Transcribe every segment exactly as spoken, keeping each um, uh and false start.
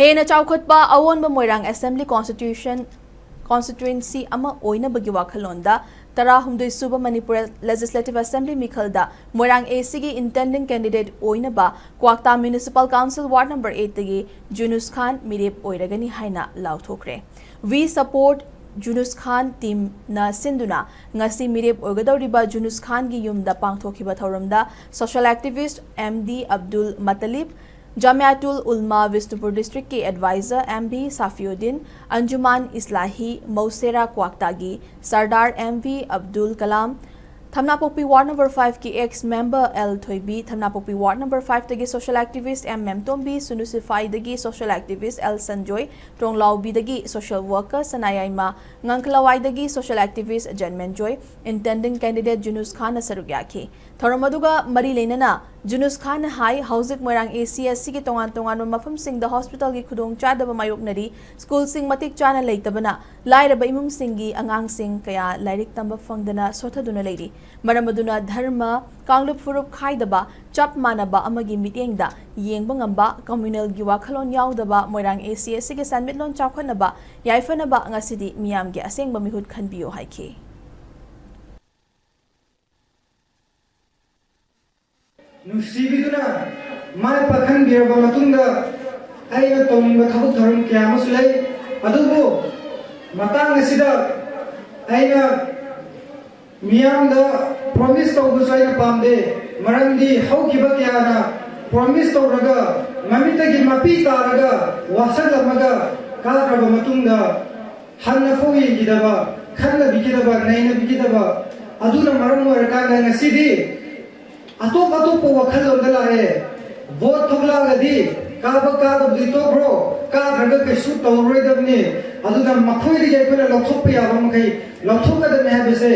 ꯍꯦꯟꯅ ꯆꯥꯎꯈꯠꯄ ꯑꯑꯣꯟꯕ ꯃꯣꯏꯔꯥꯡ Assembly Constitution, Constituency ꯑꯃ ꯑꯣꯏꯅꯕꯒꯤ ꯋꯥꯈꯜꯂꯣꯟꯗ ꯇꯔꯥꯍꯨꯝꯗꯣꯏ ꯁꯨꯕ ꯃꯅꯤꯄꯨꯔ Legislative Assembly ꯃꯤꯈꯜꯗ ꯃꯣꯏꯔꯥꯡ ACꯒꯤ intending candidate ꯑꯣꯏꯅꯕ ꯀ꯭ꯋꯥꯛꯇꯥ Municipal Council Ward number eight ꯇꯒꯤ ꯖꯨꯅꯨꯁ ꯈꯥꯟ ꯃꯤꯔꯦꯞ ꯑꯣꯏꯔꯒꯅꯤ ꯍꯥꯏꯅ ꯂꯥꯎꯊꯣꯛꯈ꯭ꯔꯦ꯫ We support ꯖꯨꯅꯨꯁ ꯈꯥꯟ teamꯅ ꯁꯤꯟꯗꯨꯅ ꯉꯁꯤ ꯃꯤꯔꯦꯞ ꯑꯣꯏꯒꯗꯧꯔꯤꯕ ꯖꯨꯅꯨꯁ ꯈꯥꯟꯒꯤ ꯌꯨꯝꯗ ꯄꯥꯡꯊꯣꯛꯈꯤꯕ ꯊꯧꯔꯝꯗ social activist M D Abdul Matalib, Jamiatul Ulma Bishnupur Districtꯀꯤ advisor M B Safiuddin, Anjuman Islahi Mousera Kwaktaꯒꯤ Sardar M V Abdul Kalam, ꯊꯝꯅꯥꯄꯣꯛꯄꯤ Ward number fiveꯀꯤ ex member L Thoibi, ꯊꯝꯅꯥꯄꯣꯛꯄꯤ Ward number fiveꯇꯒꯤ social activist M Memtombi, ꯁꯨꯅꯨꯁꯤꯐꯥꯏꯗꯒꯤ social activist L Sanjoy, ꯇ꯭ꯔꯣꯡꯂꯥꯎꯕꯤꯗꯒꯤ social worker ꯁꯅꯥꯌꯥꯏꯃ, ꯉꯥꯡꯈꯂꯋꯥꯏꯗꯒꯤ social activist Jen Menjoy, intending candidate ꯖꯨꯅꯨꯁ ꯈꯥꯟꯅ ꯁꯔꯨꯛ ꯌꯥꯈꯤ꯫ ꯊꯧꯔꯝ ꯑꯗꯨꯒ ꯃꯔꯤ ꯂꯩꯅꯅ ꯖꯨꯅꯨꯁ ꯈꯥꯟꯅ ꯍꯥꯏ, ꯍꯧꯖꯤꯛ ꯃꯣꯏꯔꯥꯡ ACꯒꯤ ꯇꯣꯉꯥꯟ ꯇꯣꯉꯥꯟꯕ ꯃꯐꯝꯁꯤꯡꯗ hospitalꯒꯤ ꯈꯨꯗꯣꯡꯆꯥꯗꯕ ꯃꯥꯌꯣꯛꯅꯔꯤ, schoolꯁꯤꯡ ꯃꯇꯤꯛ ꯆꯥꯅ ꯂꯩꯇꯕꯅ ꯂꯥꯏꯔꯕ ꯏꯃꯨꯡꯁꯤꯡꯒꯤ ꯑꯉꯥꯡꯁꯤꯡ ꯀꯌꯥ ꯂꯥꯏꯔꯤꯛ ꯇꯝꯕ ꯐꯪꯗꯅ ꯁꯣꯠꯊꯗꯨꯅ ꯂꯩꯔꯤ꯫ ꯃꯔꯝ ꯑꯗꯨꯅ ꯙꯔꯃ, ꯀꯥꯡꯂꯨꯞ ꯐꯨꯔꯨꯞ ꯈꯥꯏꯗꯕ, ꯆꯞ ꯃꯥꯟꯅꯕ ꯑꯃꯒꯤ ꯃꯤꯠꯌꯦꯡꯗ ꯌꯦꯡꯕ ꯉꯝꯕ, communalꯒꯤ ꯋꯥꯈꯜꯂꯣꯟ ꯌꯥꯎꯗꯕ ꯃꯣꯏꯔꯥꯡ ACꯒꯤ ꯁꯦꯟꯃꯤꯠꯂꯣꯟ ꯆꯥꯎꯈꯠꯅꯕ, ꯌꯥꯏꯐꯅꯕ ꯉꯁꯤꯗꯤ ꯃꯤꯌꯥꯝꯒꯤ ꯑꯁꯦꯡꯕ ꯃꯤꯍꯨꯠ ꯈꯟꯕꯤꯌꯨ ꯍꯥꯏꯈꯤ꯫ ꯅꯨꯡꯁꯤꯕꯤꯗꯨꯅ ꯃꯥꯏ ꯄꯥꯛꯍꯟꯕꯤꯔꯕ ꯃꯇꯨꯡꯗ ꯑꯩꯅ ꯇꯧꯅꯤꯡꯕ ꯊꯕꯛ ꯊꯧꯔꯝ ꯀꯌꯥ ꯑꯃꯁꯨ ꯂꯩ꯫ ꯑꯗꯨꯕꯨ ꯃꯇꯥꯡ ꯑꯁꯤꯗ ꯑꯩꯅ ꯃꯤꯌꯥꯝꯗ promise ꯇꯧꯕꯁꯨ ꯑꯩꯅ ꯄꯥꯝꯗꯦ꯫ ꯃꯔꯝꯗꯤ ꯍꯧꯈꯤꯕ ꯀꯌꯥꯅ promise ꯇꯧꯔꯒ ꯃꯃꯤꯠꯇꯒꯤ ꯃꯄꯤ ꯇꯥꯔꯒ ꯋꯥꯁꯛꯂꯝꯃꯒ ꯀꯥꯈ꯭ꯔꯕ ꯃꯇꯨꯡꯗ ꯍꯟꯅ ꯐꯥꯎ ꯌꯦꯡꯈꯤꯗꯕ, ꯈꯟꯅꯕꯤꯈꯤꯗꯕ, ꯅꯩꯅꯕꯤꯈꯤꯗꯕ ꯑꯗꯨꯅ ꯃꯔꯝ ꯑꯣꯏꯔꯀꯥꯟꯗ ꯉꯁꯤꯗꯤ ꯑꯇꯣꯞ ꯑꯇꯣꯞꯄ ꯋꯥꯈꯜꯂꯣꯟꯗ ꯂꯥꯛꯑꯦ꯫ Vote ꯊꯣꯛꯂꯛꯑꯒꯗꯤ ꯀꯥꯕ ꯀꯥꯗꯕꯗꯤ ꯇꯣꯛꯈ꯭ꯔꯣ, ꯀꯥꯈ꯭ꯔꯒ ꯀꯩꯁꯨ ꯇꯧꯔꯔꯣꯏꯗꯕꯅꯤ꯫ ꯑꯗꯨꯅ ꯃꯈꯣꯏꯗꯒꯤ ꯑꯩꯈꯣꯏꯅ ꯂꯧꯊꯣꯛꯄ ꯌꯥꯕ ꯃꯈꯩ ꯂꯧꯊꯣꯛꯀꯗꯕꯅꯤ ꯍꯥꯏꯕꯁꯦ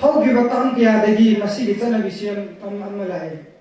ꯍꯧꯈꯤꯕ ꯇꯥꯡ ꯀꯌꯥꯗꯒꯤ ꯃꯁꯤꯒꯤ ꯆꯠꯅꯕꯤꯁꯤ ꯑꯃ, ꯑꯃ, ꯑꯃ ꯂꯥꯛꯑꯦ꯫